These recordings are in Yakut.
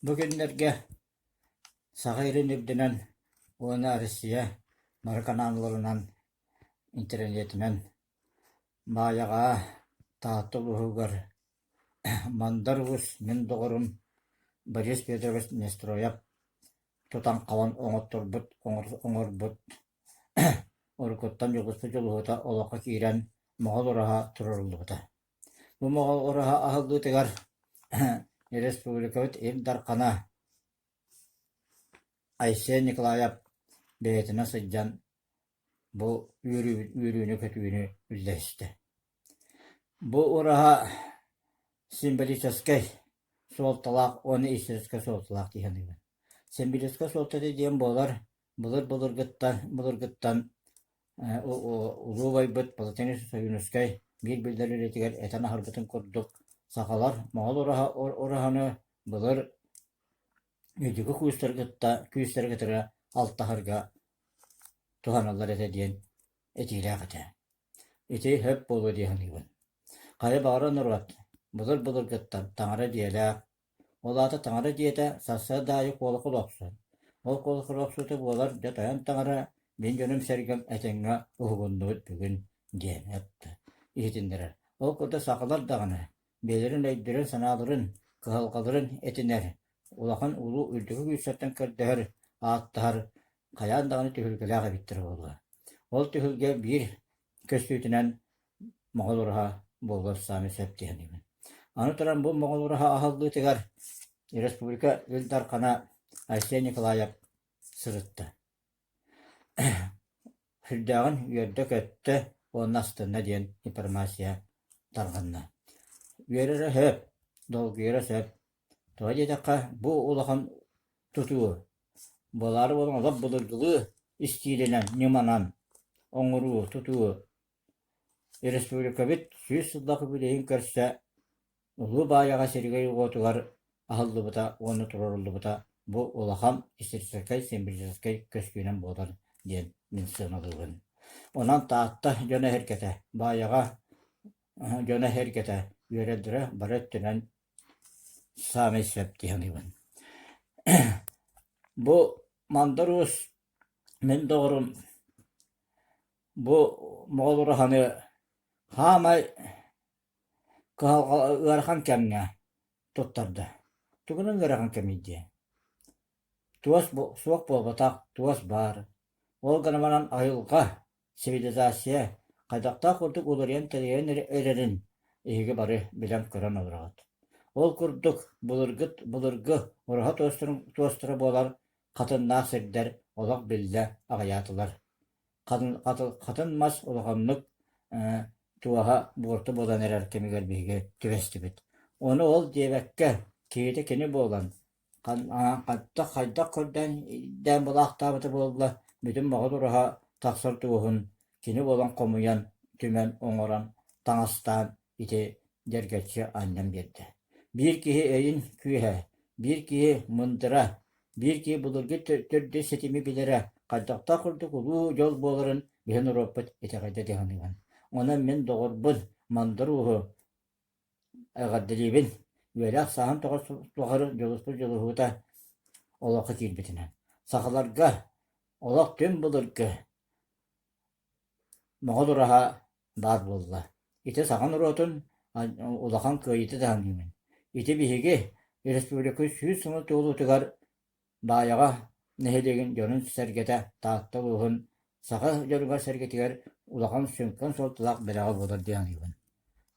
Бу күннэргэ Саха сирин үрдүнэн уонна Россия бары каналларынан, интэриниэтинэн Баайаҕа, Таатта улууһугар Мандар Уус мин доҕорум Борис Федорович Нестроев тутан-хабан оҥотторбут, оҥорбут уруккуттан дьулуспут дьулуһуута олоххо киирэн Моҕол ураһа туруоруллубута. Бу Моҕол ураһа аһыллыытыгар республикабыт Ил Дархана Айсен Николаев бэйэтинэн сылдьан бу үөрүүнү-көтүүнү үллэстэ. Бу ураһа символическай суолталаах уонна историческай суолталаах дии саныыбын. Символическай суолтата диэн буолар былыр-былыргыттан былыргыттан улуу убайбыт Владимир Ойуунускай биир биллэр үлэтигэр этэн аһарбытын курдук, сахалар Моҕол ураһа ураһаны былыр үрдүкү күүстэри кытта күүстэри кытары алтыһарга туһаналлар этэ диэн этиилээх этэ. Ити сөп буолуо дии саныыбын. Хайа баҕарар норуот былыр-былыргыттан таҥара дьиэлээх, Ол аата таҥара дьиэтэ сарсыарда аайы куолакал охсор. Ол куолакал охсуута буолар дьэ тойон таҥара мин дьонум-сэргэм этэҥҥэ уһугуннубут бүгүн диэн эттэ, иһитиннэрэр. Ол курдук сахалар даҕаны бэйэлэрин өйдөрүн-санааларын, кыһалҕаларын этинэр, улахан улуу үрдүкү күүстэртэн көрдөһөр, ааттаһар хайаан даҕаны түһүлгэлээх эбиттэрэ буолуо. Ол түһүлгэ биир көстүүтүнэн Моҕол ураһа буолуон саамай сөп дии саныыбын. Аны туран бу Моҕол ураһа аһыллыытыгар республика Ил Дархана Айсен Николаев сырытта. Сүрдээҕин үөрдэ-көттө уонна астынна диэн информация тарҕанна. Үөрэрэ сөп, долгуйара сөп. Тоҕо диэтэххэ, бу улахан тутуу буолаары буолан олох былыргылыы истиилинэн, ньыманан оҥоруу, тутуу Республикабыт 100 сыллаах үбүлүөйүн көрсө Улуу Баайаҕа сиригэр-уотугар аһыллыбыта уонна туруоруллубута бу улахан историческай, символическай көстүүнэн буолар диэн мин сыаналыыбын. Онон Таатта дьоно-сэргэтэ, Баайаҕа дьоно-сэргэтэ үөрэллэрэ бары өттүнэн саамай сөп дии саныыбын. Бу Мандар Уус мин доҕорум Бу Моҕол ураһаны хаамай кыһалҕа ыарахан кэмҥэ туттарда. Тугунан ыарахан кэмий диэ? Туос суох буолбатах, туос баар. Ол гынан баран айылҕа, цивилизация хайдахтаах курдук уларыйан-тэлийэн эрэрин эһиги бары билэн-көрөн олороҕут. Ол курдук былыргы былыргы ураһа туостара буолар хатыннаах сирдэр олох биллэ аҕыйаатылар. Хатын мас улаханнык туоһа буорту буолан эрэр кэмигэр биһиги түбэстибит. Ону ол диэбэккэ, киһитэ кини буолан, хайдах хайдах көрдөөн дээн булаахтаабыта буолла, бүтүн моҕол ураһа тахсар туоһун кини буолан хомуйан, түмэн, оҥорон, таҥастаан ити дьэргэччи анньан биэрдэ. Биир киһи өйүн күүһэ, биир киһи мындыра, Биир киһи былыргы төрдүс ситими билэрэ хайдахтаах курдук улуу дьол буоларын биһи норуоппут итэҕэйдэ дии саныыбын. Онон мин доҕорбун Мандар Ууһу эҕэрдэлиибин, үөрэх сааһын тухары дьулуспут дьулуһуута олоххо киирбитинэн. Сахаларга олох түҥ былыргы Моҕол ураһа баар буолла. Ити саха норуотун улахан кыайыыта да саныыбын. Ити биһиги республика 100 сыл туолуутугар Баайаҕа нэһилиэгин дьонун-сэргэтэ Таатта улууһун саха дьонугар-сэргэтигэр улахан сүҥкэн суолталаах бэлэҕэ буолар дии саныыбын.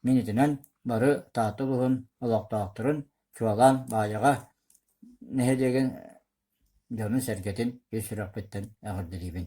Мин итинэн бары Таатта улууһун олохтоохторун, чуолаан Баайаҕа нэһилиэгин дьонун-сэргэтин ис сүрэхпиттэн эҕэрдэлиибин.